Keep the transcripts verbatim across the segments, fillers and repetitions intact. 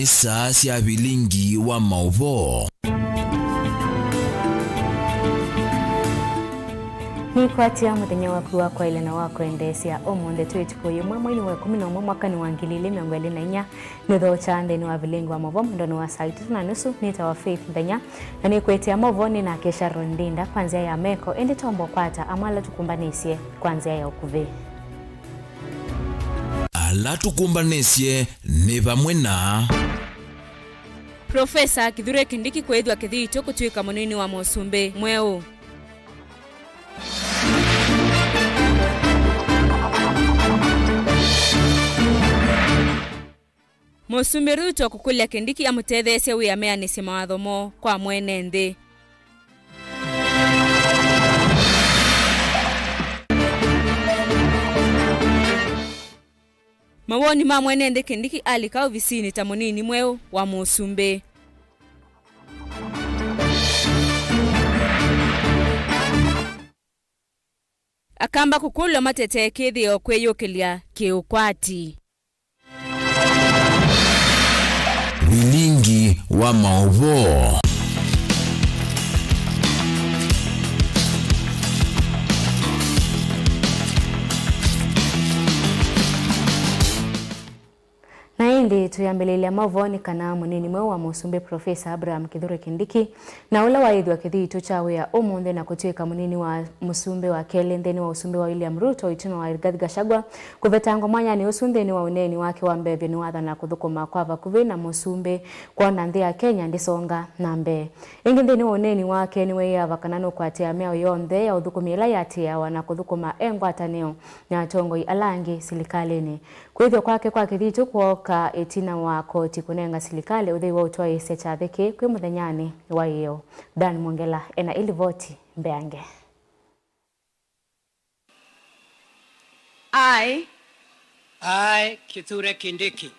Saa sya vilingi wa maũvoo. Nĩkwatĩa mũthenya waku wa kwaĩle na wa kwendeesya. Ũmũnthĩ twĩ ĩtukũ yĩmwe, mweinĩ wa ĩkũmi na ũmwe, mwakanĩ wa ngili ilĩ mĩongo ĩlĩ na inya. Nĩthookyaa nthĩnĩ wa vilingi wa maũvoo mwendonĩ wa saa itatũ na nusu. Nĩtawa Faith Nthenya, na nĩkwĩtĩa maũvoo nĩ nake Sharon Ndinda kwa nzĩa ya meko, ĩndĩ tombo kwata amwe ala tũkũmbanĩsye kwa nzĩa ya ũkuvĩ. Ala tũkũmbanĩsye nĩ vamwe na. Profesa Kithure Kindiki kwĩthwa Kĩthitũ kũtw'ĩka mũnini wa mũsumbĩ mweũ. Mũsumbĩ Ruto kũkũlya Kindiki amũtetheesye wĩameanĩsye mawatho moo kwa mwene nthĩ. Mawoni ma mwene nthĩ Kindiki alika ovisinĩ ta mũnini mweũ wa mũsumbĩ. Akamba kũkũlw'a matetee kĩthĩo kwĩyũkĩlya kĩũkwati. Vilingi wa maũvoo. Na ĩndĩ tũyambĩlĩlya maũvoo nĩ kana mũnini mweũ wa mũsumbĩ Profesa Abraham Kithure Kindiki, na ũla waĩthw'a Kĩthitũ kya wĩa ũmũnthĩ na kũtw'ĩka mũnini wa mũsumbĩ wa kelĩ nthĩnĩ wa ũsumbĩ wa William Ruto ĩtina wa Rigathi Gachagua, kũvetangwa mwanyanĩ ũsu nthĩnĩ wa ũneeni wake wa mbee vyũ nĩwathana kũthũkũma kwa vakuvĩ na mũsumbĩ kwona nthĩ ya Kenya ndĩsonga na mbee. Ĩngĩ nthĩnĩ wa ũneeni wake nĩweeyĩava kana nũkũatĩĩa mĩao yonthe ya ũthũkũmi ĩla yĩatĩĩawa na kũthũkũma e ngwatanĩo na atongoi ala angĩ silikalĩnĩ. Kwĩthw'a kwake kwa Kĩthitũ kwooka ĩtina wa koti kũnenga silikalĩ ũthei wa ũtwaĩĩsya kyathĩ kĩĩ kwĩ mũthenyanĩ wa ĩyoo. Dan Mwongela ena ĩlivoti mbeange. I, I, Kithure Kindiki.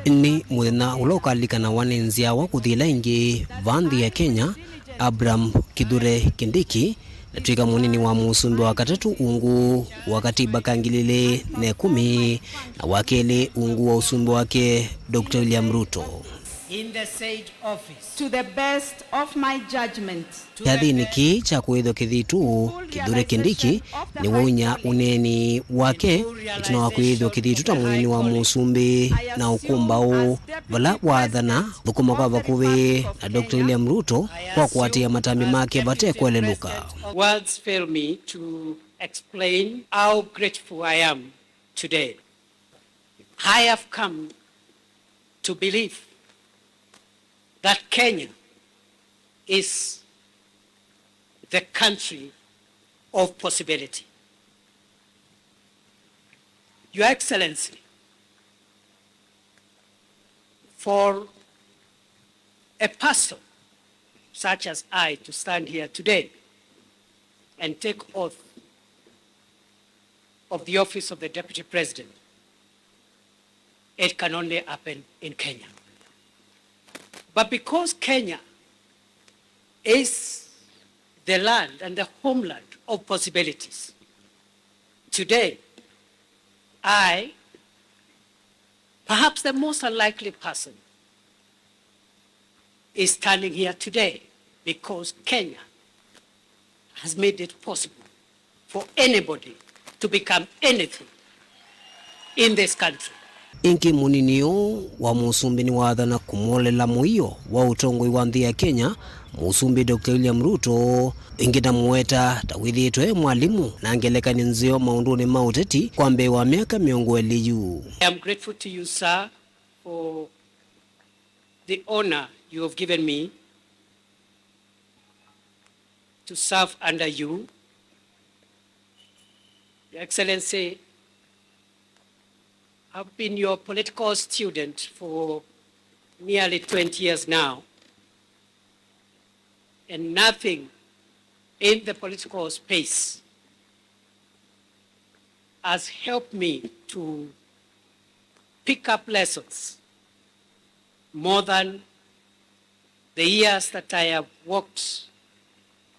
Nĩ mũthenya ũla ũkalikanawa nĩ nzyawa kũthi ĩla ĩngĩ va nthĩ ya Kenya, Abraham Kithure Kindiki, na twĩka mũnini wa mũsumbĩ wa katatũ ungu wa katiba ka ngili ilĩ na ĩkũmi, na wa kelĩ ungu wa ũsumbĩ wake Doctor William Ruto. In the said office. To the best of my judgment. Kyathĩnĩ kĩĩ kya kũĩthwa Kĩthitũ, Kithure Kindiki nĩwaunya ũneeni wake ĩtina wa kwĩthwa Kĩthitũ ta mũnini wa mũsumbĩ na ũkũmbaũ, vala waathana thũkũma kwa vakuvĩ na Doctor William Ruto kwa kũatĩĩa matambya make vate kwelelũka. Words fail me to explain how grateful I am today. I have come to believe that Kenya is the country of possibility. Your Excellency, for a person such as I to stand here today and take oath of the office of the Deputy President, it can only happen in Kenya. But because Kenya is the land and the homeland of possibilities, today I, perhaps the most unlikely person, is standing here today because Kenya has made it possible for anybody to become anything in this country. Ĩngĩ mũnini ũũ wa mũsumbĩ nĩwaathana kũmwolela mũio wa ũtongoi wa nthĩ ya Kenya, mũsumbĩ Doctor William Ruto, ĩngĩ ndamũweta ta wĩthĩĩtwe e mwalimũ na ngelekany'o nzeo maũndũnĩ ma ũteti kwa mbee wa myaka mĩongo ĩlĩ yu. I am grateful to you, sir, for the honor you have given me to serve under you. Your Excellency, I've been your political student for nearly twenty years now, and nothing in the political space has helped me to pick up lessons more than the years that I have worked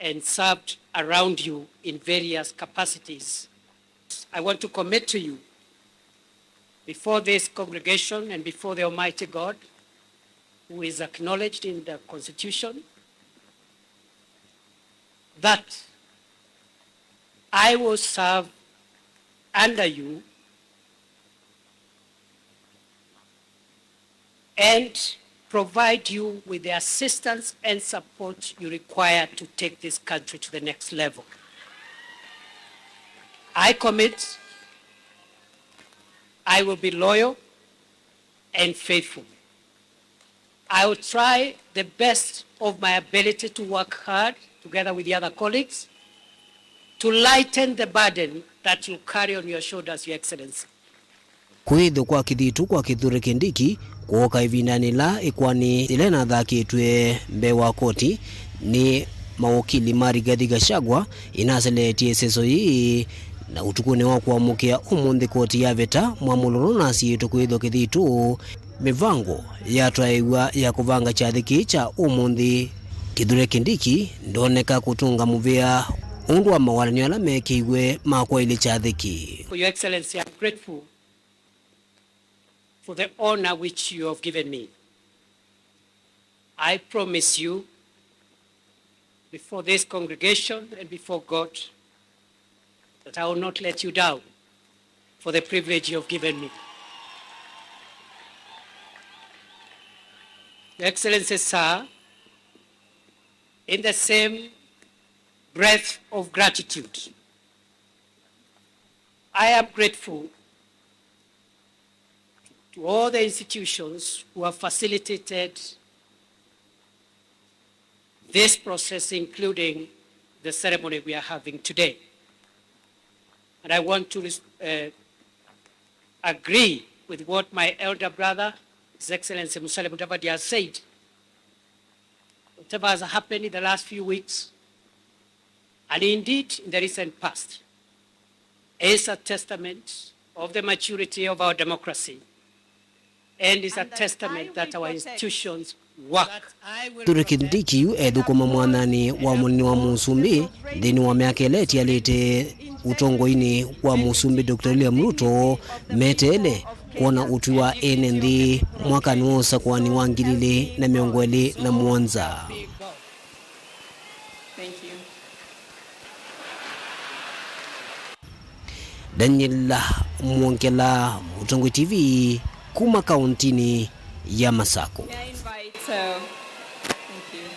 and served around you in various capacities. I want to commit to you before this congregation and before the Almighty God who is acknowledged in the Constitution, that I will serve under you and provide you with the assistance and support you require to take this country to the next level. I commit I will be loyal and faithful. I will try the best of my ability to work hard together with the other colleagues to lighten the burden that you carry on your shoulders, Your Excellency. Kwĩthĩwa kwa kĩthitũ kwa Kithure Kindiki kũoka ĩvindanĩ yĩla ĩkoani yĩla ĩnathakĩtw'e mbee wa koti nĩ mawokili ma Rigathi Gachagua, ĩnaseleetye ĩseso yĩĩ, na ũtukũnĩ wa kũamũkĩa ũmũnthĩ koti yaveta mwamũlo ũla ũnasiĩĩtwe kwĩthĩwa kĩthitũ, mĩvango yatwaĩw'a ya kũvanga kyathĩ kĩĩ kya ũmũnthĩ. Kithure Kindiki ndoneka kũtũnga mũvea ũndũ wa mawalany'o ala mekĩiwe ma kwaĩlya kyathĩ kĩĩ. For Your Excellency, I'm grateful for the honor which you have given me. I promise you before this congregation and before God that I will not let you down for the privilege you have given me. Your Excellency, sir, in the same breath of gratitude, I am grateful to all the institutions who have facilitated this process, including the ceremony we are having today. And I want to, uh, agree with what my elder brother, His Excellency Musalia Mudavadi, has said. Whatever has happened in the last few weeks, and indeed in the recent past, is a testament of the maturity of our democracy and is a testament that our institutions work. Kithure Kindiki yu ethũkũma mwathanĩ wa mũnini wa mũsumbĩ nthĩnĩ wa myaka ĩla ĩtialĩte ũtongoinĩ wa mũsumbĩ Doctor William Ruto, meteele kwona ũtwi wa ene nthĩ mwakanĩ wa ũsakũani wa ngili ilĩ na mĩongo ĩlĩ na mũonza. Thank you. Daniel Mwongela, Mũtongoi T V, kuma kauntinĩ ya Masakũ. May I invite, uh, thank you.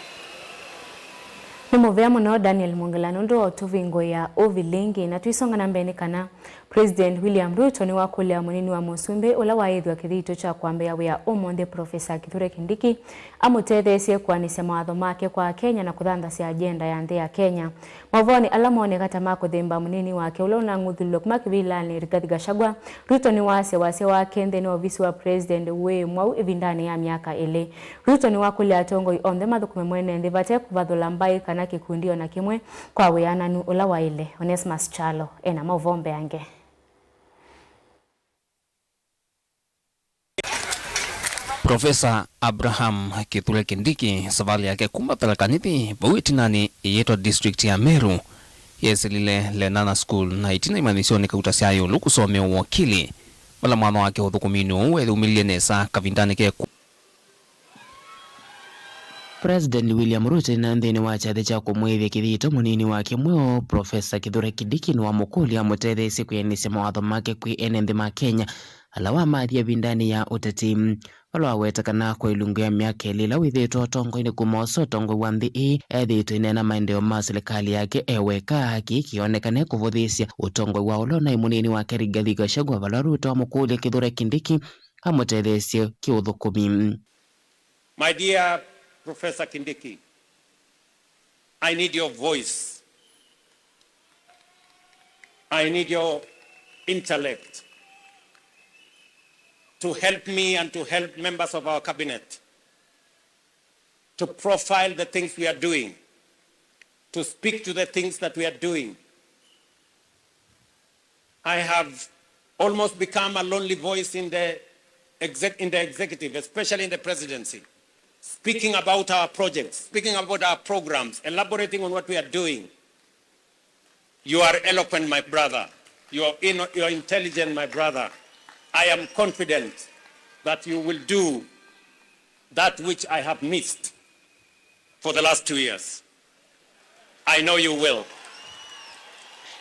Nĩ mũvea mũno Daniel Mwongela nũndũ wa ũtũvingũĩa ũvĩlĩngĩ, na tũisonga na mbee nĩ kana President William Ruto nĩwakũlya mũnini wa mũsumbĩ ũla waĩthw'a kĩthitũ kya kwambĩĩa wĩa ũmũnthĩ, Professor Kithure Kindiki, amũtetheesye kũanĩsya mawatho make kwa Akenya na kũthanthasya agenda ya nthĩ ya Kenya. Maũvoonĩ ala mooneka ta ma kũthemba mũnini wake ũla ũnang'uthũlw'e kuma kĩvilanĩ, Rigathi Gachagua, Ruto nĩwaasya wasya wake nthĩnĩ wa ovisi wa President wĩ mwau ĩvindanĩ ya myaka ĩlĩ. Ruto nĩwakũlya atongoi onthe mathũkũme mwene nthĩ vate kũvathũla mbaĩ kana kĩkundi o na kĩmwe kwa wĩananu ũla waĩle. Onesmus Kyalo ena maũvoo mbeange. Profesa Abraham Kithure Kindiki, savalĩ yake kuma Tharaka Nithi vau ĩtinanĩ ĩyĩtwa district ya Meru, yesilile Lenana School, na ĩtina imanyĩsyonĩ kauta sya ĩũlũ kũsomea ũwokili, vala mwanya wake ũthũkũminĩ ũũ weyumĩlilye nesa kavindanĩ keku. President William Ruto na nthĩnĩ wa kyathĩ kya kũmwĩthya kĩthito mũnini wake mweũ, Professor Kithure Kindiki, nĩwamũkũlya amũtetheesye kwĩanĩsya mawatho make kwĩ ene nthĩ ma Kenya ala wamathie ĩvindanĩ ya ũteti, vala waweta kana kwa ilungu ya myaka ĩlĩ ĩla wĩthĩĩtwe ũtongoinĩ kuma ũsu ũtongoi wa nthĩ ĩĩ, ethĩĩtwe aineena maendeeo ma silikalĩ yake e weka, kĩĩ kĩonekane kũvũthĩĩsya ũtongoi wa ũla ũnaĩ mũnini wake Rigathi Gachagua, vala Ruto amũkũlya Kithure Kindiki amũtetheesye kĩũthũkũmi. My dear Professor Kindiki, I need your voice. I need your intellect to help me and to help members of our cabinet to profile the things we are doing, to speak to the things that we are doing. I have almost become a lonely voice in the exec-, in the executive, especially in the presidency, speaking about our projects, speaking about our programs, elaborating on what we are doing. You are eloquent, my brother. You are in-, you are intelligent, my brother. I am confident that you will do that which I have missed for the last two years. I know you will.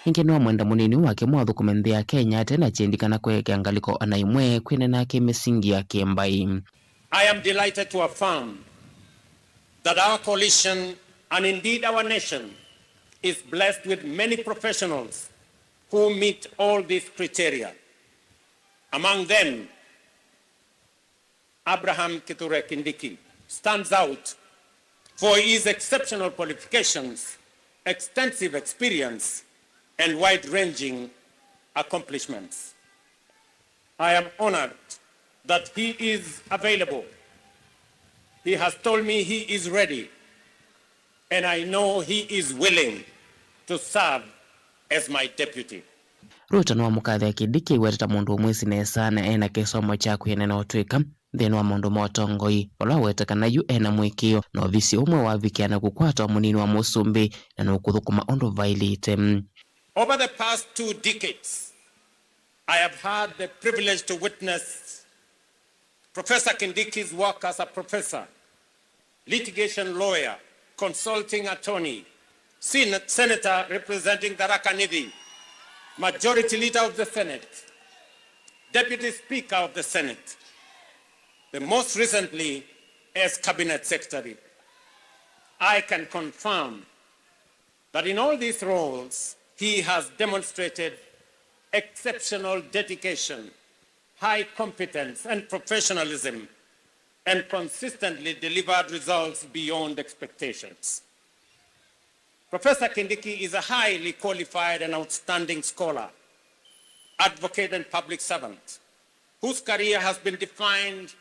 Ĩngĩ nĩwamwenda mũnini wake mwathũkũme nthĩ ya Kenya ate na kyendĩ kana kwĩekea ngalĩko ona ĩmwe kwĩnena kĩ mĩsingi ya kĩmbaĩ. I am delighted to affirm that our coalition, and indeed our nation, is blessed with many professionals who meet all these criteria. Among them, Abraham Kithure Kindiki stands out for his exceptional qualifications, extensive experience, and wide-ranging accomplishments. I am honored that he is available. He has told me he is ready, and I know he is willing to serve as my deputy. Ruto nĩwamũkathĩa Kindiki aiweta ta mũndũ ũmwĩsĩ nesa na ena kĩsomo kya kwĩanana na ũtw'ĩka nthĩnĩ wa maũndũ ma ũtongoi, vala waweta kana yu ena mũĩkĩĩo na ovisi ũmwe wavikĩa na kũkwata mũnini wa mũsumbĩ na nũkũthũkũma ũndũ vaĩlĩte. Over the past two decades, I have had the privilege to witness Professor Kindiki's work as a professor, litigation lawyer, consulting attorney, sen- senator representing Tharaka Nithi, majority leader of the Senate, deputy speaker of the Senate, the most recently as cabinet secretary. I can confirm that in all these roles he has demonstrated exceptional dedication, high competence, and professionalism, and consistently delivered results beyond expectations. Professor Kindiki is a highly qualified and outstanding scholar, advocate, and public servant whose career has been defined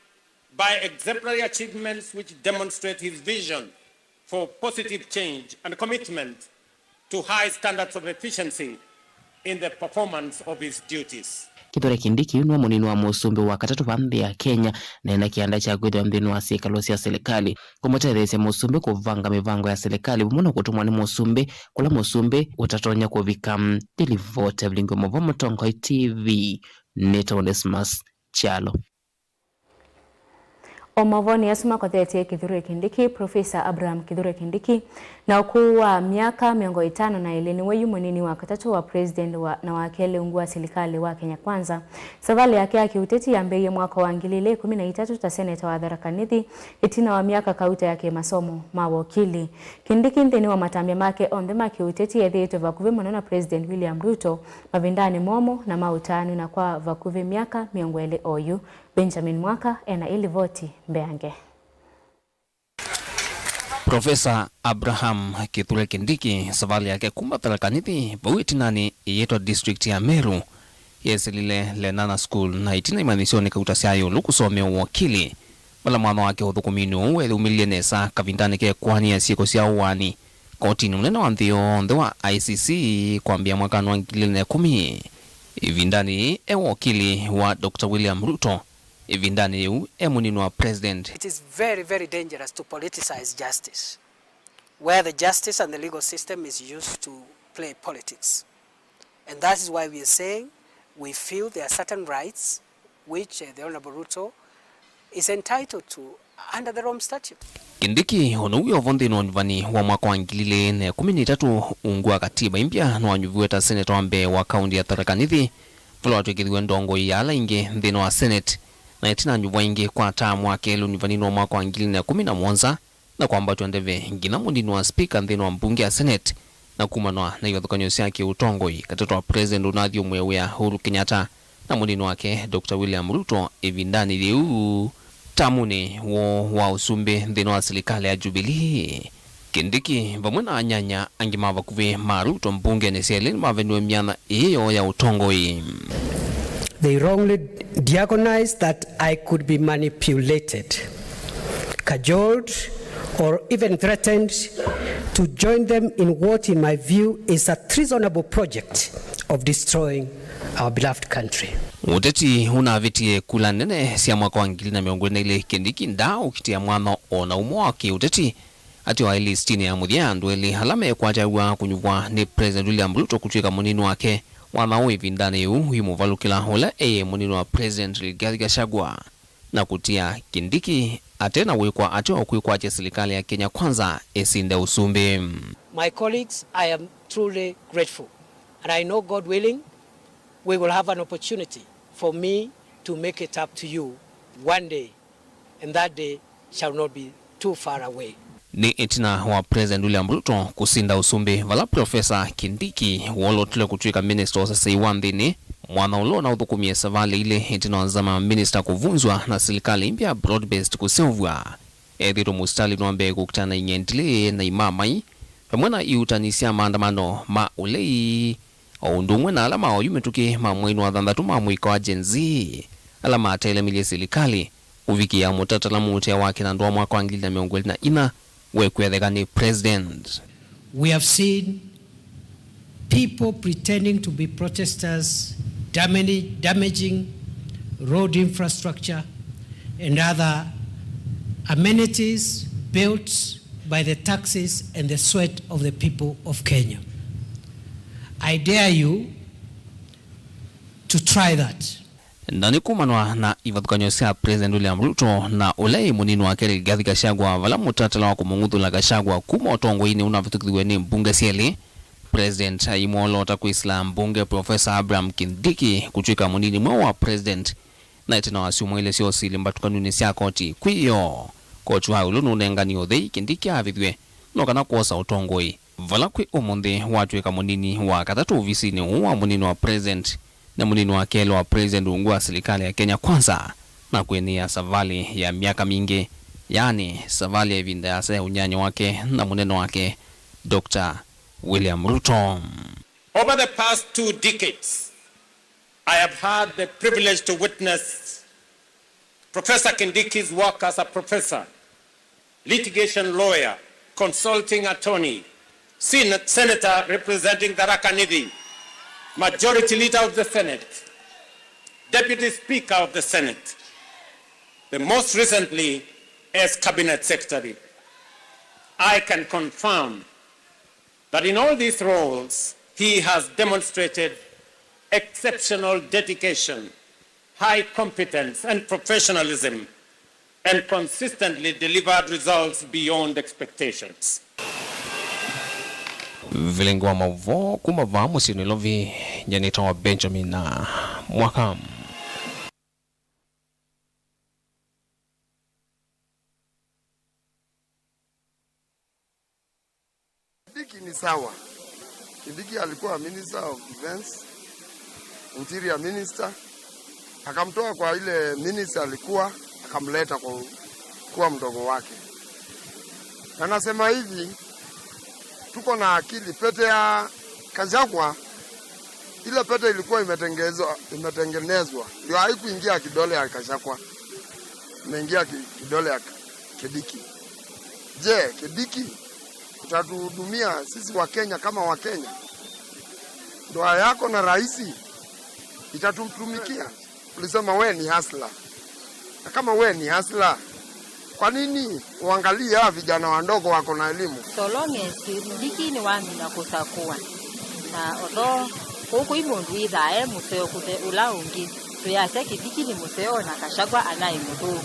by exemplary achievements which demonstrate his vision for positive change and commitment to high standards of efficiency in the performance of his duties. Kithure Kindiki nĩwe mũnini wa mũsumbĩ wa katatũ va nthĩ ya Kenya, na ena kĩanda kya kwĩthĩwa nthĩnĩ wa syĩkalo sya silikalĩ, kũmũtetheesya mũsumbĩ kũvanga mĩvango ya silikalĩ vamwe na kũtũmwa nĩ mũsumbĩ kũla mũsumbĩ ũtatonya kũvika. Ndilivoti ya Vilingi wa Maũvoo Mũtongoi T V, nĩtawa Onesmus Kyalo. O mavonĩ asu makothetye Kithure Kindiki, Professor Abraham Kithure Kindiki, na ũkũũ wa myaka mĩongo ĩtano na ĩlĩ, nĩwe yu mũnini wa katatũ wa President wa, na wa kelĩ ungu wa silikalĩ wa Kenya Kwanza. Savalĩ yake ya kĩũteti yambĩĩie mwaka wa ngili ilĩ ikũmi na itatũ ta seneta wa Tharaka Nithi, ĩtina wa myaka kauta ya kĩmasomo ma wokili. Kindiki nthĩnĩ wa matambya make onthe ma kĩũteti ethĩĩtwe vakuvĩ mũno na President William Ruto mavindanĩ momũ na ma ũtaanu na kwa vakuvĩ myaka mĩongo ĩlĩ oyu. Benjamin Mwaka ena ĩlivoti mbeange. Profesa Abraham Kithure Kindiki savalĩ yake kuma Tharaka Nithi vau ĩtinanĩ ĩyĩtwa district ya Meru yesĩlile Lenana School na ĩtina imanyĩsyonĩ kauta sya ĩũlũ kũsomea ũwokili, vala mwanya wake ũthũkũminĩ ũũ weyũmĩlilye nesa kavindanĩ ke kũanĩa syĩko sya ũaani kotinĩ mũnene wa nthĩ yonthe wa I C C kwambĩĩa mwakanĩ wa ngili ilĩ na ĩkũmi. Ĩvindanĩ yĩĩ e wokili wa Doctor William Ruto, ĩvindanĩ yĩu e mũnini wa President. It is very, very dangerous to politicize justice, where the justice and the legal system is used to play politics. And that is why we are saying we feel there are certain rights which, uh, the Honorable Ruto is entitled to under the Rome Statute. Kindiki o na ũu e o vo nthĩnĩ wa ũnyuvani wa mwaka wa ngili ilĩ na ĩkũmi na itatũ, ungu wa katiba ĩmbya nĩwanyuviwe ta seneta wa mbee wa kaunti ya Tharaka Nithi, vala watw'ĩkĩthiwe ndongoi ya ala aingĩ nthĩnĩ wa Senate, na ĩtina anyuvwa ĩngĩ kwa taamu wa kelĩ ũnyuvaninĩ wa mwaka wa ngili ilĩ na ĩkũmi na mũonza, na kwambatw'a ndeve nginya mũnini wa spika nthĩnĩ wa mbunge ya Senate, na kumanwa na ivathũkany'o sya kĩũtongoi katĩ wa President ũnathyũmũe wĩa Uhuru Kenyatta na mũnini wake Doctor William Ruto ĩvindanĩ yĩu, tamũnĩ woo wa ũsumbĩ nthĩnĩ wa silikalĩ ya Jubilee. Kindiki vamwe na anyanya angĩ ma vakuvĩ ma Ruto mbungenĩ sya ĩlĩ nĩmaveniwe myanya ĩĩ yoo ya ũtongoi. They wrongly diagnosed that I could be manipulated, cajoled, or even threatened to join them in what, in my view, is a treasonable project of destroying our beloved country. Ũteti ũnavĩtie kula nene sya mwaka wa ngili na mĩongo ĩlĩ na ilĩ, Kindiki ndaaũkitĩa mwanya o na ũmwe wa kĩũteti. Atĩ waĩ listinĩ ya mũthya ya andũ elĩ ala mekwataw'a kũnyuvwa nĩ President William Ruto kũtw'ĩka mũnini wake. Mwanya ũũ ĩvindanĩ yĩu wĩmũvalũkĩla ũla eĩ mũnini wa President Rigathi Gachagua. na kũtia Kindiki ate na wĩkwa ate o kwĩkwatya silikalĩ ya Kenya Kwanza ĩsinde ũsumbĩ. My colleagues, I am truly grateful, and I know, God willing, we will have an opportunity for me to make it up to you one day, and that day shall not be too far away. Nĩ ĩtina wa President William Ruto kũsinda ũsumbĩ vala Professor Kindiki wolotile kũtw'ĩka minista wa ũsesei wa nthĩnĩ, mwana ũla ũnaũthũkũmie savalĩ ilĩ ĩtina wa nzama ya minista kũvunzw'a na silikalĩ ĩmbya ya broad-based kũseũvw'a, ethĩtwe mũsitalĩ wa mbee kũkitana na ing'endilĩ na imamai, vamwe na iutani sya maandamano ma ũlei, o ũndũ ũmwe na ala maoyu mĩtũkĩ ma mweinĩ wa thanthatũ ma mũika wa Gen Z, ala matelemilye silikalĩ kũvikĩa mũtatala mũtee wa kĩnandũ wa mwaka wa ngili na mĩongo ĩlĩ na inya wekwetheka nĩ President. We have seen people pretending to be protesters, damani-, damaging road infrastructure and other amenities built by the taxes and the sweat of the people of Kenya. I dare you to try that. Na nĩ kumanwa na ivathũkany'o sya President William Ruto na ũla ĩ mũnini wake Rigathi Gachagua, vala mũtatala wa kũmũng'uthũla Gachagua kuma ũtongoinĩ ũnavĩtũkĩthiw'e nĩ mbunge syelĩ, President aimwolota kwĩsĩla mbunge Professor Abraham Kindiki kũtw'ĩka mũnini mweũ wa President, na ĩtina wa syumwa ilĩ sya ũsili mbatũkanunĩ sya koti kwĩoo. Koti wa ĩũlũ nũnenganie ũthei Kindiki avĩthw'e no kana kwosa ũtongoi, vala kwĩ ũmũnthĩ watw'ĩka mũnini wa katatũ ovisinĩ ũũ wa mũnini wa President na mũnini wa kelĩ wa President ungu wa silikalĩ ya Kenya Kwanza, na kwĩnĩĩa savalĩ ya myaka mingĩ, yaani savalĩ ya ĩvinda yasa ya ũnyanya wake na mũnene wake, Doctor William Ruto. Over the past two decades, I have had the privilege to witness Professor Kindiki's work as a professor, litigation lawyer, consulting attorney, sen-, senator representing Tharaka Nithi, majority leader of the Senate, deputy speaker of the Senate, the most recently as cabinet secretary. I can confirm that in all these roles, he has demonstrated exceptional dedication, high competence, and professionalism, and consistently delivered results beyond expectations. Vilingi wa maũvoo kuma vaa mũsyĩ Nairobi, nyanĩta wa Benjamin na Mwaka. Kindiki ni sawa. Kindiki alikuwa Minister of Defense, Interior Minister. Akamtoa kwa ile ministry alikuwa, akamleta kwa kuwa mdogo wake. Na nasema hivi, tuko na akili. Pete ya Gachagua, ile pete ilikuwa imetengezwa-, imetengenezwa, ndio haikuingia kidole ya Gachagua, imeingia ki-, kidole ya Kindiki. Je, Kindiki utatuhudumia sisi wa Kenya kama wa Kenya? Ndoa yako na rais itatutumikia? Ulisema wewe ni hustler. Na kama wewe ni hustler, kwa nini uangalie hawa vijana wadogo wako na elimu? So long as Kindiki nĩwamina kũsakũa. Na although kũu kũi mũndũ wĩthaa e mũseo kũthe ũla ũngĩ, twĩasya Kindiki nĩ mũseo na Gachagua anaĩ mũthũku.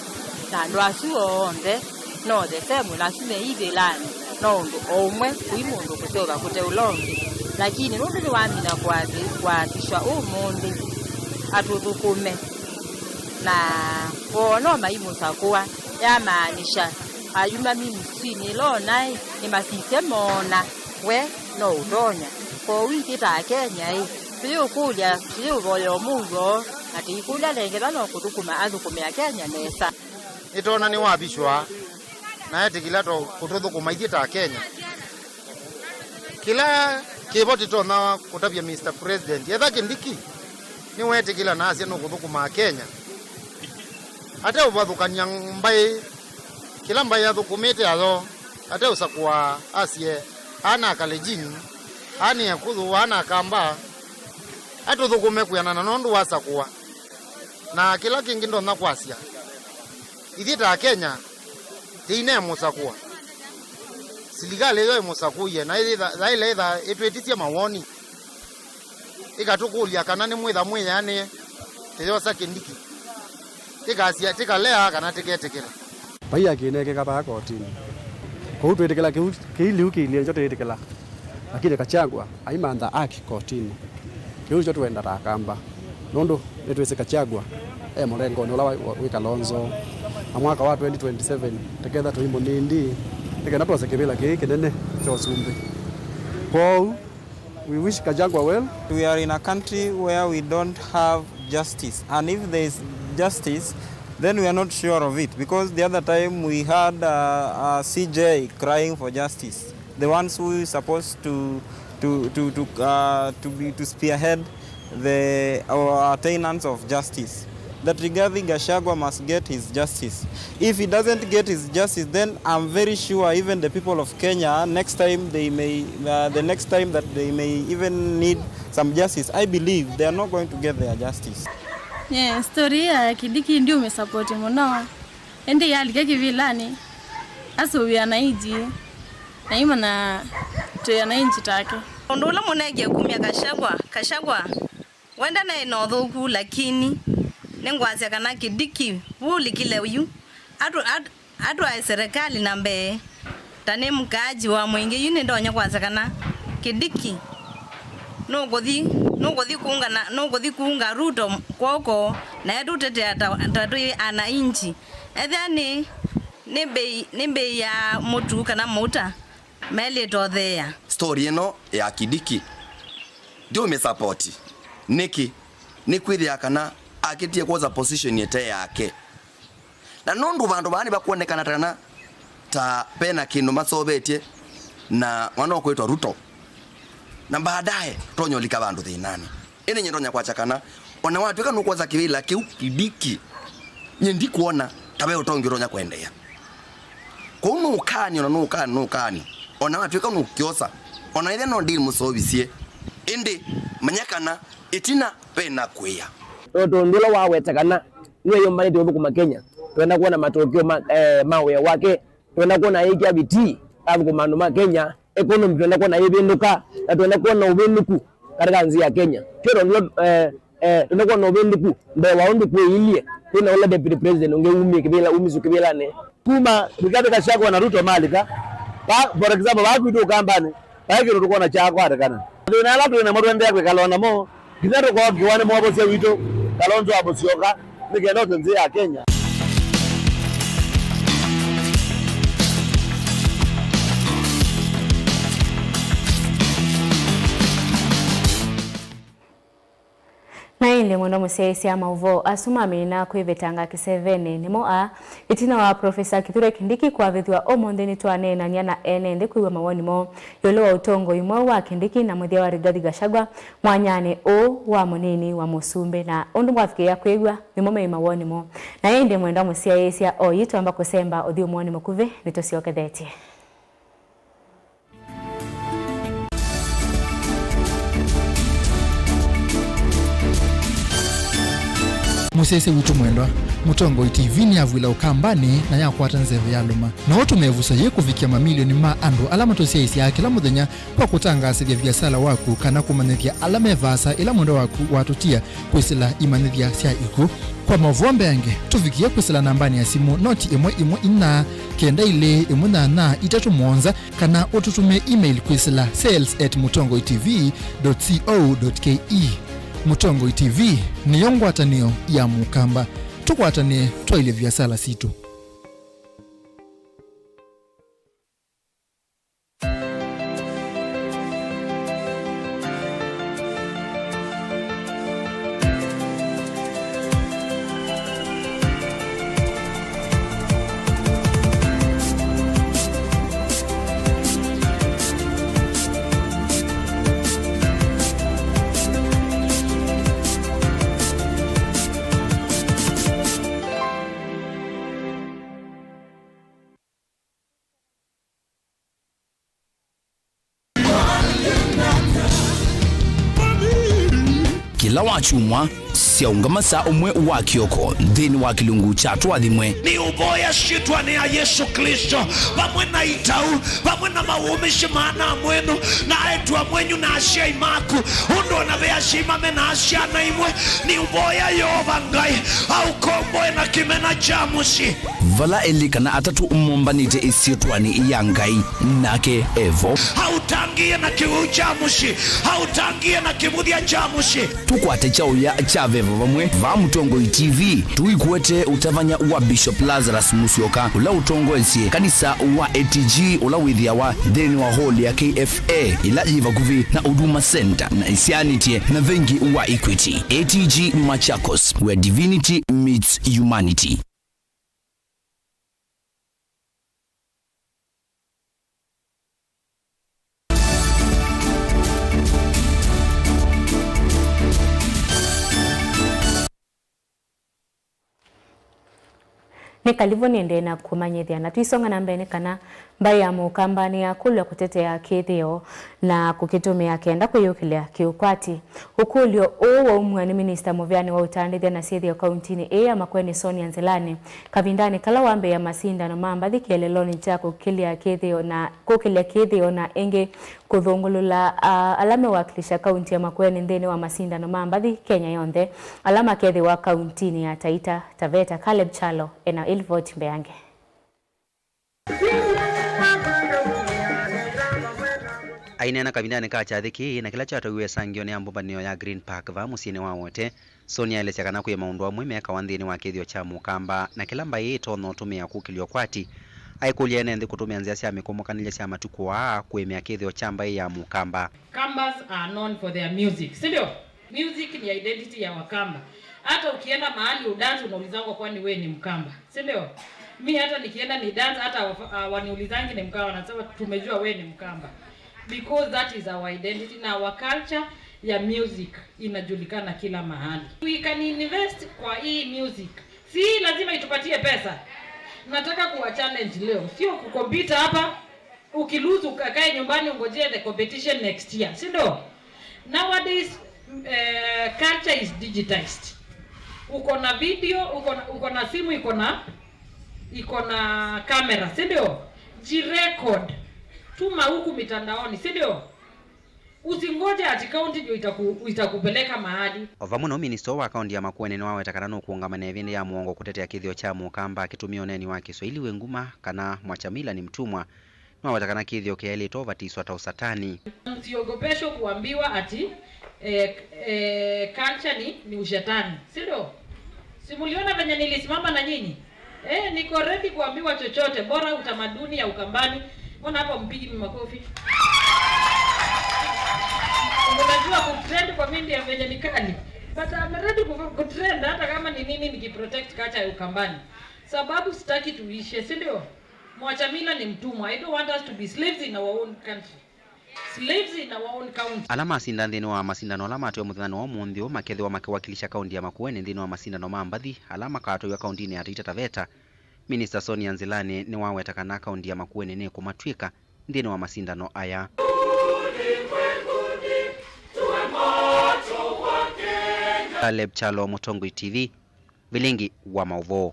Na andũ asu onthe no the same, na asu me ivĩlanĩ, no ũndũ o ũmwe, kũi mũndũ kũseũva kũte ũla ũngĩ. Lakini nũndũ nĩwamina kũathi-, kũathishwa ũmũnthĩ, atũthũkũme. Na woo no maimũsakũa, yamaanisha ayuma ministry-inĩ ĩla onaĩ nĩmasisye moona we no ũtonya. Kwoou ithyĩ ta Akenya-ĩ, tũyĩũkũlya, tũyĩũvoya ũmũuo, na tũikũlya nengethwa no kũthũkũma athũkũme Akenya nesa. Nĩtwona nĩwavishwa na etĩkĩla to kũtũthũkũma ithyĩ ta Akenya. Kĩla kĩvo tũtonya kũtavya Mister President, etha Kindiki nĩwetĩkĩla na asya nũkũthũkũma Akenya, ateũvathũkany'a mbaĩ, kĩla mbaĩ athũkũmĩte ayo, ateũsakũa asye, aa na Akalenjin, aa nĩ Ekũyũ, aa na Akamba, atũthũkũme kwĩanana na ũndũ wasakũa. Na kĩla kĩngĩ ndonya kwasya, ithyĩ ta Akenya, tĩineemũsakũa. Silikalĩ ĩyo ĩmũsakũie, na yĩtha-, yaĩle ĩtha ĩtwĩtĩsye mawoni, ĩkatũkũlya kana nĩmwĩtha mwĩanĩe, tũyosa Kindiki. Tĩkasya, tĩkalea kana tĩketĩkĩla. Vai akĩnekeka vaa kotinĩ. Kwoou twĩtĩkĩla kĩu, kĩi lĩu kĩilyĩ nĩkyo twĩtĩkĩla. Lakini Gachagua aimantha haki kotinĩ. Kĩu nĩkyo twenda ta Akamba. Nũndũ nĩtwĩsĩ Gachagua e mũrengonĩ ũla wa, wa, wĩ Kalonzo. Na mwaka wa twenty twenty-seven, tũketha tũimũnindi, nĩ kana twose kĩvĩla kĩĩ kĩnene kya ũsumbĩ. Kwoou, we wish Gachagua well. We are in a country where we don't have justice, and if there is justice, then we are not sure of it, because the other time we had, uh, a C J crying for justice, the ones who is supposed to, to, to, to, uh, to be, to spearhead the, our attainance of justice, that Rigathi Gachagua must get his justice. If he doesn't get his justice, then I'm very sure even the people of Kenya, next time they may, uh, the next time that they may even need some justice, I believe they are not going to get their justice. Yeah, story ya Kindiki ndiũmĩsupport mũno. Ĩndĩ yalika kĩvĩlanĩ, asũvĩa na iji, na imanya twĩ na inji take. Ũndũ ũla mũneekie kumya Gachagua, Gachagua, wenda naĩ na ũthũku, lakini nĩngwasya kana Kindiki, vu ũlikile yu, atũ-, at-, atwae serikali na mbee. Ta nĩ mkaaji wa Mwingĩ yu, nĩndonya kwasya kana Kindiki nũkũthi, nũkũthi kũunga na, nũkũthi kũunga Ruto kw'oko, na etũtetea ta, ta twĩ ana inji. Ethĩa nĩ, nĩ mbei, nĩ mbei ya mũtu kana mũuta, melĩte ũtheea. Story ĩno ya Kindiki ndiũmĩsupport. Nĩkĩ? Nĩkwĩthĩa kana akĩtie kwosa position ĩte yake. Na nũndũ vandũ vaa nĩvakwonekana ta kana ta vena kĩndũ masovetye na mwana ũkwĩtwa Ruto. Na baadaye tũtonya ũlika vandũ thĩnanĩ. Ĩndĩ nyie ndonya kwasya kana, ona watw'ĩka nũkwosa kĩvĩla kĩu Kindiki, nyie ndikwona ta ve ũtongi ũtonya kũendeea. Kwoou nũkani, ona nũkani, nũkani. Ona watw'ĩka nũkyosa, ona ĩthĩa no ndĩmũseũvisye. Ĩndĩ manya kana ĩtina vena kwĩa. Nũndũ ũndũ ũla waweta kana nĩwe yũmbanĩte ũthũkũma Kenya, twenda kwona matokeo ma, eh, ma wĩa wake. Twenda kwona aĩkĩa vitii athũkũma andũ ma Kenya, economy twenda kwona yĩvĩndũka, na twenda kwona ũvĩndũku katika nthĩ ya Kenya. Twĩ tondũ, eh, eh, twenda kwona ũvĩndũku mbee wa ũndũ kwĩilyĩ, twĩ na ũla deputy president ũngĩ umie kĩvĩla, umisye kĩvĩlanĩ. Kuma Rigathi Gachagua na Ruto malika, va, for example, vaa kwitũ Ũkambanĩ, vai kĩndũ tũkwona kyakwatikana. Mathĩna ala twĩ namo tũendeea kwĩkala o namo, nginya tũkookĩwa nĩ mwovosya witũ, Kalonzo wa Musyoka, nĩ kenda ũte nthĩ ya Kenya. Na ĩndĩ mwendwa mũsyaĩĩsya, maũvoo asu mamina kwĩvetanga kĩsevenĩ nĩmo aa. Ĩtina wa Profesa Kithure Kindiki kwavĩthw'a ũmũnthĩ, nĩtwaneenany'a na ene nthĩ kwĩw'a mawoni moo ĩũlũ wa ũtongoi mweũ wa Kindiki na mũthya wa Rigathi Gachagua mwanyanĩ ũũ wa mũnini wa mũsumbĩ, na ũndũ mwavikĩĩa kwĩw'a nĩmo meĩ mawoni moo. Na ĩndĩ mwendwa mũsyaĩĩsya, oyu twamba kũsemba ũthyũmũonĩ mũkuvĩ, nĩtũsyokethetye. Mũsyaĩĩsya witũ mwendwa, Mũtongoi T V nĩyavw'ĩla Ũkambanĩ na yakwata nzeve ya lũma. No ũtũme ĩvuso yĩĩ kũvikĩa mamilioni ma andũ ala matũsyaĩĩsyaa kĩla mũthenya kwa kũtangaasĩthya viasala waku kana kũmanyĩthya ala me vaasa ĩla mwendwa waku watũtia kwĩsĩla imanyĩthya sya ikw'ũ. Kwa maũvoo mbeange, tũvikĩe kwĩsĩla nambanĩ ya simũ noti ĩmwe ĩmwe inya, kenda ilĩ ĩmwe nyanya itatũ mũonza, kana ũtũtũmĩe email kwĩsĩla sales at mũtongoi T V dot co dot K E. Mũtongoi T V nĩyo ngwatanĩo ya Mũkamba. Tũkwatanĩe twaĩlye viasala sitũ. Kĩla wakyumwa, Syaũngama saa ũmwe wa kĩoko nthĩnĩ wa kĩlungu kya Tũathimwe. Nĩũvoya syĩtwanĩ ya Yesũ Klĩsto, vamwe na itau, vamwe na mawũmĩsyo maana-a-mwĩnũ, na aĩtu-a-mwenyu na asyai maku, ũndũ o na ve asyai mame na syana imwe, nĩũvoya Yeova Ngai aũkomboe na kĩmena kya mũsyĩ. Vala elĩ kana atatũ mombanĩte ĩsyĩtwanĩ ya Ngai, nake evo. Aũtangĩĩe na kĩwĩu kya mũsyĩ, aũtangĩĩe na kĩvũthya kya mũsyĩ. Tũkwate kyaũya kya Veva Vamwe vaa Mũtongoi T V. Tũikuete ũtavany'a wa Bishop Lazarus Musyoka, ũla ũtongoesye kanisa wa A T G, ũla wĩthĩawa nthĩnĩ wa hall ya K F A, ĩla yĩ vakuvĩ na Huduma Center na ĩsyaanĩtye na vengi wa Equity. A T G Machakos, where divinity meets humanity. Nĩ kalivũ nĩendee na kũmanyĩthya, na twisonga na mbee nĩ kana mbaĩ ya Mũkamba nĩyakũlw'a kũtetea kĩthĩo na kũkĩtũmĩa kenda kwĩyũkĩlya kĩũkwati. Ũkũlyo ũũ waumw'a nĩ minista mũvĩanĩ wa ũtandĩthya na syĩthĩo kauntinĩ ĩĩ ya Makueni, Sonia Nzilani, kavindanĩ kala wambĩĩa masindano ma mbathi kĩeleelonĩ kya kũkĩlya kĩthĩo na kũkĩlya kĩthĩo na ĩngĩ kũthũngũlũla, a, ala mewakilisha kaunti ya Makueni nthĩnĩ wa masindano ma mbathi Kenya yonthe, ala makethĩwa kauntinĩ ya Taita Taveta. Caleb Kyalo ena ĩlivoti mbeange. Aineena kavindanĩ ka kyathĩ kĩĩ na kĩla kyatwaĩwe ĩsangĩonĩ ya mbũmbanĩo ya Green Park vaa mũsyĩnĩ wa Wote, Sonia aelesya kana kwĩ maũndũ amwe mekawa nthĩnĩ wa kĩthĩo kya Mũkamba, na kĩla mbaĩ ĩtonya ũtũmĩa kũkĩlya ũkwati. Aikũlya ene nthĩ kũtũmĩa nzĩa sya mĩkũmũkanĩlya sya matukũ aa kũĩmĩa kĩthĩo kya mbaĩ ya Mũkamba. Kambas are known for their music, si ndio? Music ni identity ya Wakamba. Hata ukienda mahali udance, unaulizangwa, "Kwani wewe ni Mkamba?" Si ndio? Mi hata nikienda ni dance, hata wa-, ah, waniulizangi ni Mkamba, wanasema, "Tumejua wewe ni Mkamba." Because that is our identity na our culture ya music inajulikana kila mahali. We can invest kwa hii music. Si lazima itupatie pesa. Nataka kuwa challenge leo. Sio kukompita hapa. Ukilose ukakae nyumbani ungojee the competition next year, si ndio? Nowadays, eh, culture is digitized. Uko na video, uko na, uko na simu iko na, iko na camera, si ndio? Jirecord. Tuma huku mitandaoni, si ndio? Usingoje ati kaunti ndio itaku-, itakupeleka mahali. O vamwe nao, minista wa kaunti ya Makueni nĩwaweta kana nũkũũngama na ĩvĩndĩ ya mũongo kũtetea kĩthĩo kya Mũkamba akĩtũmĩa ũneeni wa Kĩswahili wĩ nguma kana mwachamila ni mtumwa. Nĩwaweta kana kĩthĩo kĩaĩlĩte ũvatiswa ta ũsatani. Msiogopeshwe kuambiwa ati, eh, eh, culture ni, ni ushetani, si ndio? Si muliona venye nilisimama na nyinyi? Eh, niko ready kuambiwa chochote, bora utamaduni ya Ukambani. Mbona hapo mpigi makofi? Unajua kutrend kwa media venye ni kali. But I'm ready ku-, kutrend hata kama ni nini, nikiprotect culture ya Ukambani. Sababu sitaki tuishe, si ndio? Mwachamila ni mtumwa. I don't want us to be slaves in our own country. Slaves in our own county. Ala masinda nthĩnĩ wa masindano ala matwĩe mũthenya wa ũmũnthĩ ũũ makethĩwa makĩwakilisha kaunti ya Makueni nthĩnĩ wa masindano ma mbathi ala makatwaiwa kauntinĩ ya Taita Taveta. Minista Sonia Nzilani nĩwaweta kana kaunti ya Makueni nĩkũmatw'ĩka nthĩnĩ wa masindano aya. Caleb Kyalo, Mũtongoi T V, vilingi wa maũvoo.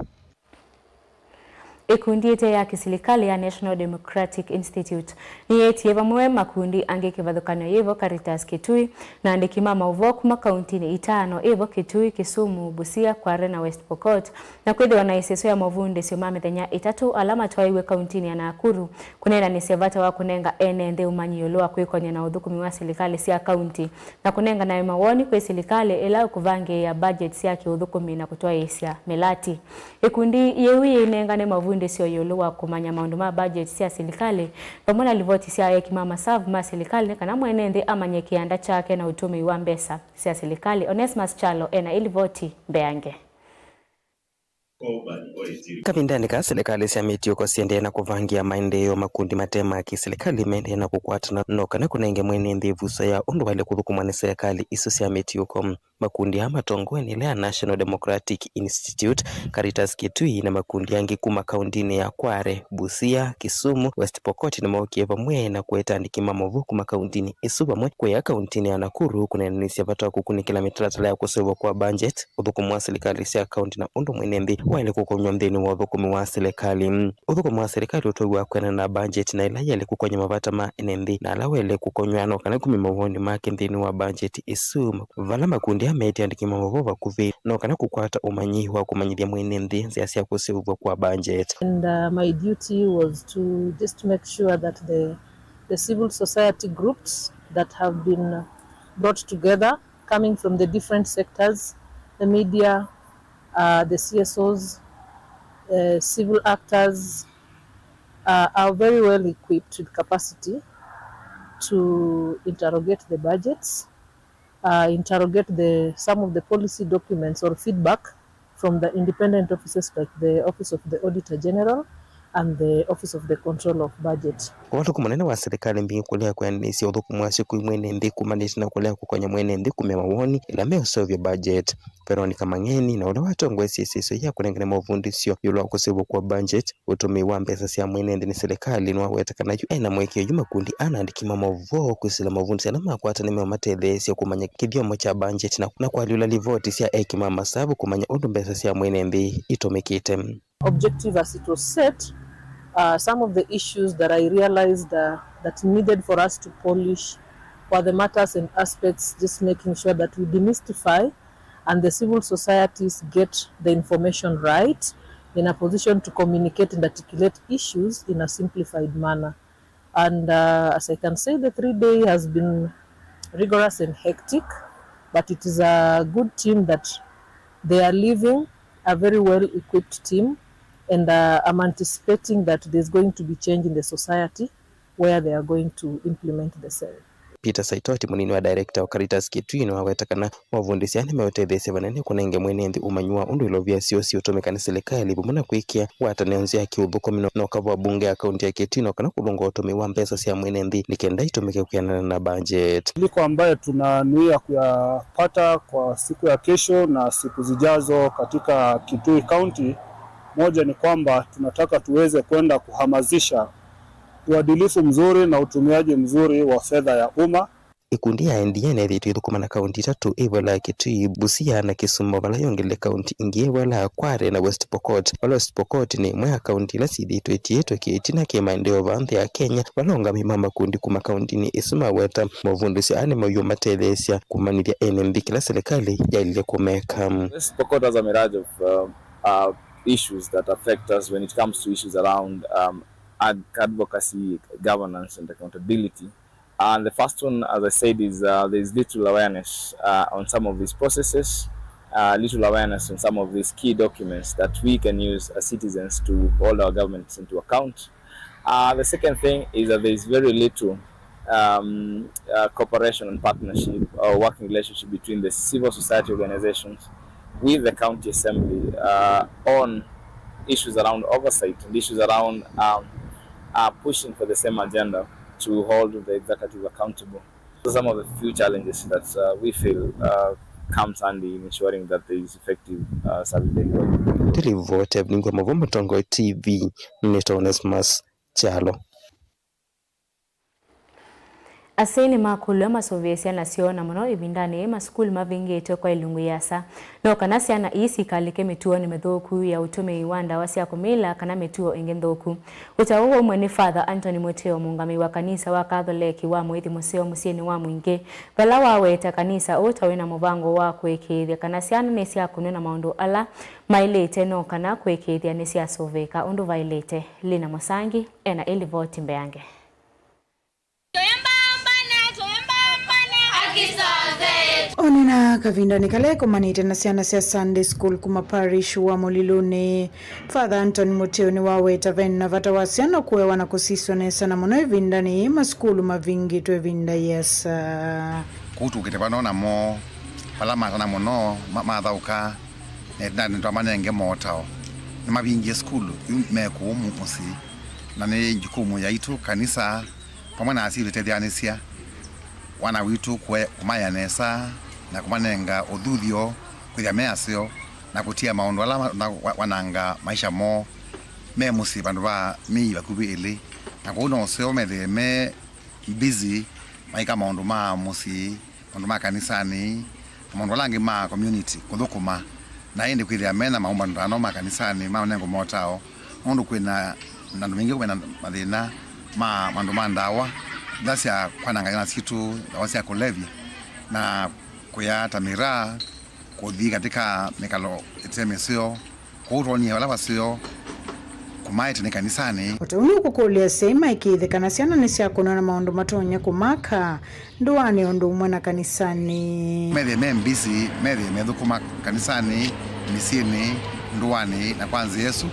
Ĩkundi ĩte ya kĩsilikalĩ ya National Democratic Institute nĩyeetie vamwe makundi angĩ kĩvathũkany'o yĩvo Caritas Kitui na andĩki ma maũvoo kuma kauntinĩ itano ĩvo Kitui, Kisumu, Busia, Kware na West Pokot, na kwĩthĩwa na ĩseso ya mavundĩsyo ma mĩthenya ĩtatũ ala matwaĩiwe kauntinĩ ya Nakuru kũneenanĩsya vata wa kũnenga ene nthĩ ũmanyi ĩũlũ wa kwĩkony'a na ũthũkũmi wa silikalĩ sya kaunti na kũnenganae mawoni kwĩ silikalĩ ĩla ĩkũvangĩĩa budget sya kĩũthũkũmi na kũtwaĩĩsya mĩlati. Ĩkundi yĩu yĩinengane mavundĩsyo ĩũlũ wa kũmanya maũndũ ma budget sya silikalĩ, vamwe na livoti sya eki ma masavu ma silikalĩ, nĩ kana mwene nthĩ amanye kĩanda kyake na ũtũmĩi wa mbesa sya silikalĩ. Onesmus Kyalo ena ĩlivoti mbeange. Kavindanĩ kaa, silikalĩ sya mĩtiũko siendee na kũvangĩĩa maendeeo makundi mate ma kĩsilikalĩ, mendee na kũkwatana no kana kũnenge mwene nthĩ ĩvuso ya ũndũ waĩle kũthũkũmwa nĩ silikalĩ isu sya mĩtiũko. Makundi aa matongoew'e nĩ ĩla ya National Democratic Institute, Caritas Kitui na makundi angĩ kuma kauntinĩ ya Kwale, Busia, Kisumu, West Pokot nĩmookie vamwe na kũete andĩki ma maũvoo kuma kauntinĩ ĩsu vamwe kũya kauntinĩ ya Nakuru kũneenanĩsya vata wa kũkunĩkĩla mĩtalatala ya kũseũvw'a kwa budget, ũthũkũmi wa silikalĩ sya kaunti na ũndũ mwene nthĩ waĩle kũkonywa nthĩnĩ wa ũthũkũmi wa silikalĩ. Ũthũkũmi wa silikalĩ ũtwaiwa kwendana na budget na ĩla yaĩle kũkony'a mavata ma ene nthĩ na ala waĩle kũkonywa no kana kumya mawoni make nthĩnĩ wa budget ĩsu, vala makundi aa meetĩe andĩki ma maũvoo vakuvĩ no kana kũkwata ũmanyi wa kũmanyĩthya mwene nthĩ nzĩa sya kũseũvw'a kwa budget. And uh, my duty was to just make sure that the, the civil society groups that have been brought together coming from the different sectors, the media, uh, the C S Os, uh, civil actors, uh, are very well equipped with capacity to interrogate the budgets, uh, interrogate the, some of the policy documents or feedback from the independent offices like the Office of the Auditor General and the Office of the Control of Budget. Ũvalũku mũnene wa silikalĩ mbingĩ kũlea kwĩanĩsya ũthũkũmi wasyo kwĩ mwene nthĩ kumanĩte na kũlea kũkony'a mwene nthĩ kumya mawoni ĩla meũseũvya budget. Veronica Mang'eni, na ũla watongoesye ĩsĩsyo ya kũnengane mavundĩsyo ĩũlũ wa kũseũvw'a kwa budget, ũtũmĩi wa mbesa sya mwene nthĩ nĩ silikalĩ, nĩwaweta kana yu ena mũĩkĩĩo yu makundi ana andĩki ma maũvoo kwĩsĩla mavundĩsyo ala makwata nĩmeũmatetheesya kũmanya kĩthyomo kya budget na, na kũalyũla livoti sya eki ma masavu kũmanya ũndũ mbesa sya mwene nthĩ itũmĩkĩte. Objective as it was set, uh, some of the issues that I realized uh, that needed for us to polish were the matters and aspects, just making sure that we demystify and the civil societies get the information right in a position to communicate and articulate issues in a simplified manner. And uh, as I can say, the three day has been rigorous and hectic, but it is a good team that they are leaving, a very well equipped team, and uh, I'm anticipating that there's going to be change in the society where they are going to implement the same. Peter Saitoti, mũnini wa director wa Caritas Kitui, nĩwaweta kana mavundĩsyo aa nĩmeũtetheesya vanene kũnenge mwene nthĩ ũmanyi wa ũndũ ilovia syoo siũtũmĩka nĩ silikalĩ, vamwe na kwĩkĩa ngwatanĩo nzeo ya kĩũthũkũmi na, na ũkava wa mbunge ya kaunti ya Kitui, no kana kũlũnga ũtũmĩi wa mbesa sya mwene nthĩ nĩ kenda itũmĩke kwĩanana na budget. Mabadiliko ambayo tunanuia kuyapata kwa siku ya kesho na siku zijazo katika Kitui County, moja ni kwamba tunataka tuweze kwenda kuhamasisha uadilifu mzuri na utumiaji mzuri wa fedha ya umma. Ĩkundi ya N D A nĩyĩthĩĩtwe ĩthũkũma na kaunti itatũ, ĩĩ vala ya Kitui, Busia na Kisumu, vala yongelile kaunti ingĩ, ĩĩ vala ya Kwale na West Pokot. Vala West Pokot nĩ ĩmwe ya kaunti ila syĩthĩĩtwe itiĩtwe kĩĩtina kĩ maendeeo vaa nthĩ ya Kenya, vala aũngamĩi ma makundi kuma kauntinĩ ĩsu maweta mavundĩsyo aa nĩmeũmatetheesya kũmanyĩthya ene nthĩ kĩla silikalĩ yaĩlile kũmeka. West Pokot has a myriad of, uh, uh, issues that affect us when it comes to issues around, um, ad-, advocacy, governance and accountability. And the first one, as I said, is, uh, there is little awareness, uh, on some of these processes, uh, little awareness on some of these key documents that we can use as citizens to hold our governments into account. Uh, the second thing is that there is very little, um, uh, cooperation and partnership or working relationship between the civil society organizations with the county assembly, uh, on issues around oversight and issues around, um, uh, pushing for the same agenda to hold the executive accountable. So some of the few challenges that, uh, we feel, uh, comes handy in ensuring that there is effective, uh, service delivery. Tũlivoti Evelyn kwa Mavo, Mũtongoi T V, nĩtawa Onesmus Kyalo. Asyai nĩmakũlw'a masũvĩe syana syoo, na mũno ĩvindanĩ yĩĩ masukulu mavingĩtwe kwa ilungu iasa, no kana syana ii sikalike mĩtuonĩ mĩthũku ya ũtũmĩi wa ndawa sya kũmila kana mĩtuo ĩngĩ nthũku. Ũtao ũũ waumw'a nĩ Father Anthony Mũteo, mũũngamĩi wa kanisa wa Katholeki wa Mũĩthi Mũseo mũsyĩnĩ wa Mwingĩ, vala waweta kanisa ũũ ta wĩna mũvango wa kũĩkĩĩthya kana syana nĩsyakũnw'a na maũndũ ala maĩlĩte, no kana kũĩkĩĩthya nĩsyasũvĩĩka ũndũ vaĩlĩte. Lina Mũsangi ena ĩlivoti mbeange. Onena kavindanĩ kala ekomanĩte na syana sya Sunday School kuma parish wa Mũlilũnĩ, Father Anton Mũteo nĩwaweta vena vata wa syana kũewa na kũsiswa nesa, na mũno ĩvindanĩ yĩĩ masukulu mavingĩtwe ĩvinda yĩasa. Kũu tũkĩte vano namo, vala matana mũno ma-, mathaũka, na ĩvindanĩ twamanenge motao. Nĩmavingie sukulu, yu me kũu mu-, mũsyĩ, na nĩ jukumu yaitũ, kanisa, vamwe na asyai tũtetheanĩsya wana witũ kũe-, kũmaea nesa, na kũmanenga ũthuthyo kwĩthĩa me aseo na kũtia maũndũ ala ma- na wa- wananga maisha moo me mũsyĩ vandũ va mĩi vakuvĩ ĩlĩ. Na kwoou no ũseo methĩe me busy maika maũndũ ma mũsyĩ, maũndũ ma kanisanĩ, na maũndũ ala angĩ ma community kũthũkũma, na ĩndĩ kwĩthĩa mena maũmbanũtano ma kanisanĩ ma ũnengo motao, nũndũ kwĩna na andũ maingĩ kwĩna mathĩna ma maũndũ ma ndawa ila sya kwananga syana sitũ, ndawa sya kũlevya, na kũya ta mĩraa, kũthi katika mĩkalo ĩte mĩseo, kwoou twonie vala vaseo kũmaete nĩ kanisanĩ. O ta ũu nĩũkũkũlya asyai maĩkĩĩthe kana syana nĩsyakũnwa na maũndũ matonya kũmaka ndũanĩ o ũndũ ũmwe na kanisanĩ. Methĩe me mbisi, methĩe methũkũma kanisanĩ, mĩsyĩnĩ, ndũanĩ, na kwa nzĩa ĩsu,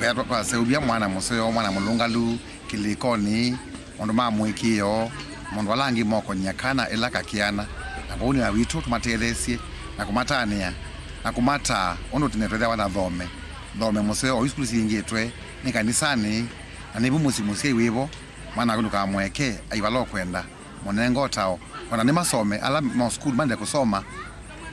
wĩa twa- twaseũvya mwana mũseo, mwana mũlũngalu, kĩlĩkonĩ, maũndũ ma mũĩkĩĩo, maũndũ ala angĩ mokony'a kana ĩla kakĩana, na kwoou nĩ wĩa witũ tũmatetheesye na kũmatanĩa na kũmataa ũndũ tene twethĩawa na thome, thome mũseo oyu sukulu singĩtwe nĩ kanisanĩ, na nĩvu mũsyĩ mũsyai wĩvo mwana waku ndũkamũeke aivala ũkwenda, mũnenge ũtao, ona nĩmasome ala mo sukulu mande kũsoma,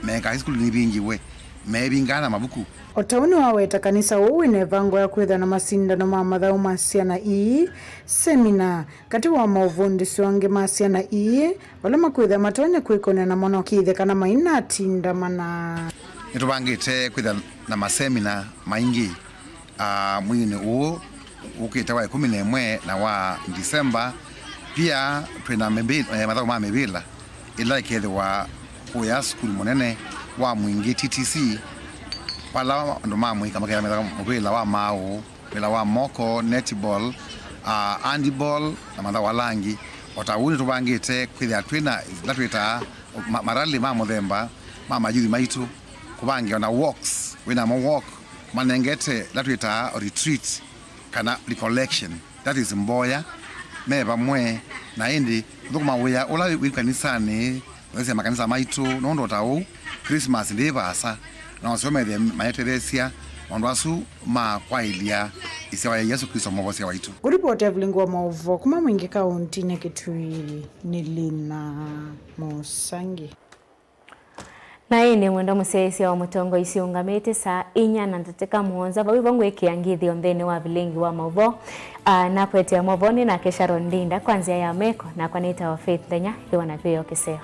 meeka sukulu nĩvingĩwe, meevingaa na mavuku. O ta ũu nĩwaweta kanisa ũũ wĩna ĩvango ya kwĩthwa na masindano ma mathaũ ma syana ii, semina, katĩ wa maũvundĩsyo angĩ ma syana ii, ala makwĩthwa matonya kwĩkũnĩa namo na kĩĩthya kana mainatinda mana. Nĩtũvangĩte kwĩthwa na masemina maingĩ, ah, mweinĩ ũũ ũkĩte wa ĩkũmi na ĩmwe na wa December. Pia twĩna mĩvĩ- eh, mathaũ ma mĩvĩla ĩla ĩkethĩwa kũya sukulu mũnene wa Mwingĩ T T C, vala andũ ma mũika makethĩwa methĩwa mũvĩla wa maaũ, mũvĩla wa moko, netball, ah, handball, na mathaũ ala angĩ. O ta ũu nĩtũvangĩte kwĩthĩa twĩna ila twĩtaa ma- marali ma mũthemba ma mayuthi maitũ, kũvangĩa ona walks, wĩnamo walk, manengete ila twĩtaa retreat kana recollection, that is mboya, me vamwe, na ĩndĩ thũkũma wĩa ũla wĩ kanisanĩ, ũthesya makanisa maitũ, nũndũ o ta ũu Christmas ndĩ vaasa, na ũseo methĩe maetetheesya maũndũ asu ma kwaĩlya ĩsyĩtwa ya Yesũ Klĩsto Mwovosya waitũ. Kũlipota Evelyn wa maũvoo kuma Mwingĩ kaũntinĩ Kitui nĩ Lina Mũsangi. Na ĩĩ nĩ mwenda mũsyaĩĩsya wa mũtongoi siũngamĩte saa inya na ndatĩka mũonza. Vau ivo ngwĩkĩa ngĩthyo nthĩnĩ wa vilingi wa maũvoo. Ah, nakwetea maũvoo nĩ nake Sharon Ndinda kwa nzĩa ya meko, nakwa nĩtawa Faith Nthenya. Ĩthĩwa na kwĩyo kĩseo.